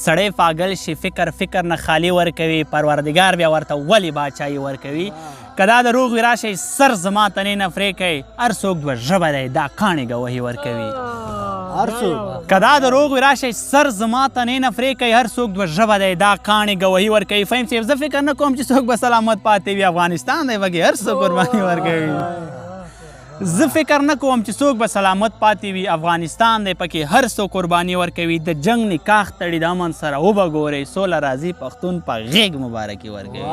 سړی پاګل شي، فکر فکر نه خالی ورکوي، پروردګار بیا ورته ولې باچایي ورکوي. که دا دروغ وي راشئ سر زما تنې نه پرې کوي، هر څوک دوه ژبه دی دا کاڼې ګواهي ورکوي. هر څوک که دا دروغ وي راشئ سر زما تنې نه پرې کوي، هر څوک دوه ژبه دی دا کاڼې ګواهي ورکوي. فهیم صاحب زه فکر نه کوم چې څوک به سلامت پاتې وي، افغانستان دی پکې هر څوک قرباني ورکوي. زه فکر نه کوم چې څوک به سلامت پاتې وي، افغانستان دی پکې هر څوک قرباني ورکوي. د جنګ نکاح تړي د امن سره وبه ګورئ، سوله راځي پښتون په غېږ مبارکي ورکوي.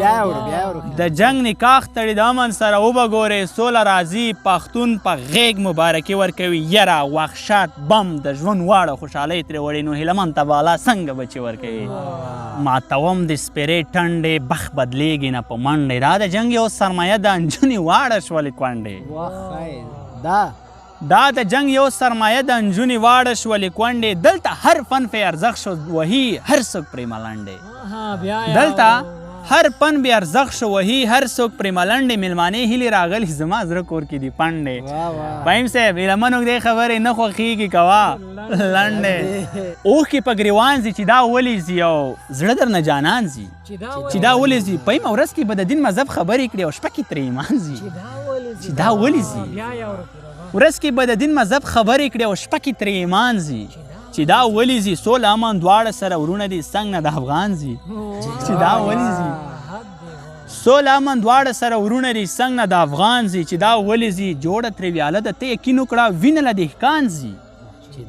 بیا اورو. د جنګ نکاح تړي د امن سره وبه ګورئ، سوله راځي پښتون په غېږ مبارکي ورکوي. یره وحشت بم د ژوند واړه خوشحالۍ ترې وړي، نو هیله من ته بالا څنګه بچي ورکوي. ماتوم د سپېرې ټنډې بخ بدلېږي نه په منډې، دا د جنګ یو سرمایه د انجونې واړه شولې کونډې. دا د جنگ یو سرمایه د انجونې واړه شولې کونډې. دلته هر فن پې ارزښت شو وهي هر څوک پرې ملنډې. دلته هر فن بې ارزښت شو وهي هر څوک پرې ملنډې. میلمانې هیلې راغلي زما زړه کور کې دي پنډې. فهیم صاحب هیله من اوږدې خبرې نه خوښېږي کوه لنډې. اوښکې په ګریوان ځي چې دا ولې ځي او زړه درنه جانان ځي چې دا ولې ځي. په یمه ورځ کې به د دین مذهب خبرې کړي او شپه کې ترې ایمان ځي چې دا ولې ځي. ورځ کې به د دین مذهب خبرې کړي او شپه کې ترې ایمان ځي چې دا ولې ځي. سوله امن دواړه سره ورونه دي څنګه د افغان ځي چې دا ولې ځي. سوله امن دواړه سره ورونه دي څنګه د افغان ځي چې دا ولې ځي. جوړه ترې ویاله ده ته یقین وکړه وینه له دهقان ځي چې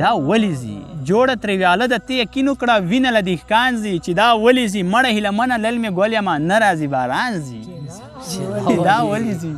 دا ولې ځي. جوړه ترې ویاله ده ته یقین وکړه وینه له دهقان ځي چې دا ولې ځي. مړه هیله منه للمې ګل یمه نه راځي باران ځي چې دا ولې ځي.